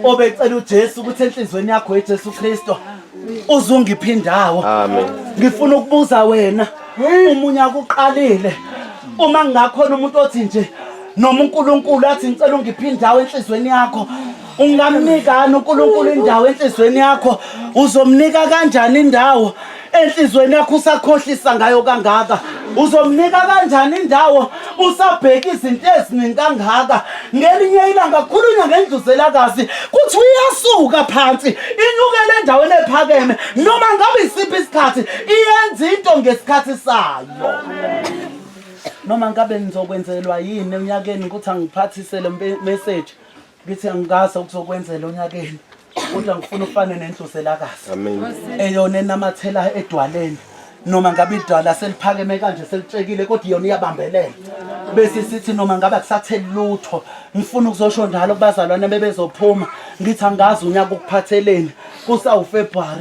Obecela uJesu ukuthi enhlizweni yakho eJesu Kristu uzungipha indawo. Amen. Ngifuna ukubuza wena umunyaka uqalile uma ngingakhona umuntu othi nje noma uNkulunkulu athi ngicela ungiphe indawo enhlizweni yakho ungamnikani uNkulunkulu indawo enhlizweni yakho uzomnika kanjani indawo enhlizweni yakho usakhohlisa ngayo kangaka uzomnika kanjani indawo usabheka izinto eziningi kangaka ngelinye ilanga khulunywa ngendluzelakazi kuthi uyasuka phansi inyukele endaweni ephakeme noma ngabe isiphi isikhathi iyenza into ngesikhathi sayo noma ngabe nizokwenzelwa yini onyakeni ukuthi angiphathise le message ngithi angikaze ukuzokwenzela onyakeni kodwa ngifuna ufane nendluzelakazi Amen. Eyona enamathela edwaleni noma ngabe idwala seliphakeme kanje selitshekile kodwa iyona iyabambelela bese sithi noma ngabe akusatheli lutho ngifuna ukuzosho njalo kubazalwane bebezophuma ngithi angazi unyaka ukuphatheleni kusawufebruwari.